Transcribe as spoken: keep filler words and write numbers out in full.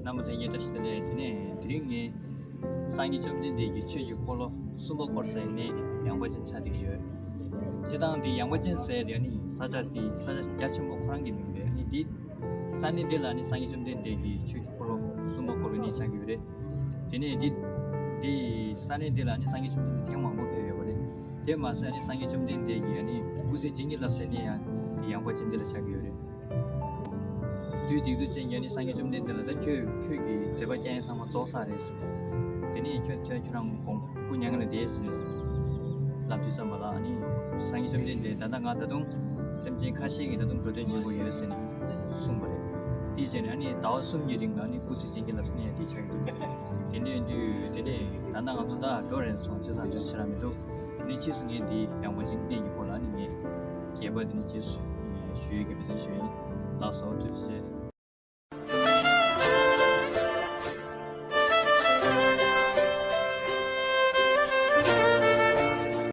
རྣམ་པ་ལྷན་རྒྱས་བཀྲ་ཤིས་བདེ་ལེགས། དེ་ནས་དེ་རིང་ངས་སངས་རྒྱས་བཅོམ་ལྡན་འདས་ཀྱི་ཆོས་ཀྱི་འཁོར་ལོ་གསུམ་པ་བསྐོར་ས་ཡི་གནས་ཡངས་པ་ཅན་ཆ་འདི་ཡོད། སྤྱིར་བཏང་འདི་ཡངས་པ་ཅན་ཟེར་དེ་ནི་ས་ཆ་འདི་ས་ཆ་རྒྱ་ཆེན་པོ་ཁོ་རང་གི་མིང་རེད། ནི་འདི་ས་གནས་འདི་ལ་ནི་སངས་རྒྱས་བཅོམ་ལྡན་འདས་ཀྱི་ཆོས་ཀྱི་འཁོར་ལོ་གསུམ་པ་བསྐོར་བའི་གནས་ཆགས་ཀྱི་ཡོད་རེད། དེ་ནས་འདི་འདི་ས་གནས་འདི་ལ་ནི་སངས་རྒྱས་བཅོམ་ལྡན་འདས་ཐེངས་མང་པོ་ཕེབས་ཡོད་པ་རེད། དེ་མ་ཟད་ནི་སངས་རྒྱས་བཅོམ་ལྡན་འདས་ཀྱིས་ནི་སྐུ་ཚེ་བྱིན་གྱིས་བརླབས་ཟེར་ནས་ཡང་འདི་ཡངས་པ་ཅན་འདི་ལ་ཆགས་ཀྱི་ཡོད་རེད། བདུད་སྡིག་ཏོ་ཅན་གྱིས་ནི་སངས་རྒྱས་བཅོམ་ལྡན་འདས་ལ་ད་ཁྱོད་ཁྱོད་ཀྱི་མཛད་པ་རྐྱང་ཡིན་ཚང་མ་རྫོགས་ཚར་རེད་ཟེར། དེ་ནས་ཁྱོད་ཁྱོད་ཁྱོད་རང་དགོངས་སྐུ་མྱ་ངན་ལས་འདས་ཟེར་ནས་ལབ་དུས་ཙམ་པ་ལ་ནི་སངས་རྒྱས་བཅོམ་ལྡན་འདས་ད་ལྟ་ང་ད་དུང་སེམས་ཅན་ཁ་ཤས་ཀྱིས་ད་དུང་འགྲོ་དོན་བྱེད་དགོས་ཡོད་ཟེར་ནས་གསུངས་པ་རེད། དེའི་རྗེས་ནས་ནི་ཟླ་བ་གསུམ་གྱི་རིང་ལ་ནི་སྐུ་ཚེ་བྱིན་གྱིས་བརླབས་ཟེར་ནས་ཡང་དེ་ཆགས་ཀྱི་འདུག་དེ་འདྲ་ཡིན་དུས་དེ་ནས་ད་ལྟ་ང་ཚོ་ད་འགྲོ་རན་སོང་བྱས་ཙང་དུས་ཚོད་ཞེ་དྲག་མི་འདུག་དེ་ནས་ཕྱིས་སུ་ངས་འདི་ཡངས་པ་ཅན་གནས་ཀྱི་སྐོར་ལ་ནི་ངས་རྒྱས་པ་དེ་ནི་རྗེས་སུ་ཞུ་ཡས་ཀྱི་འབད་བརྩོན་ཞུ་ཡིན། ལགས་སོ། ཐུགས་རྗེ་ཆེ།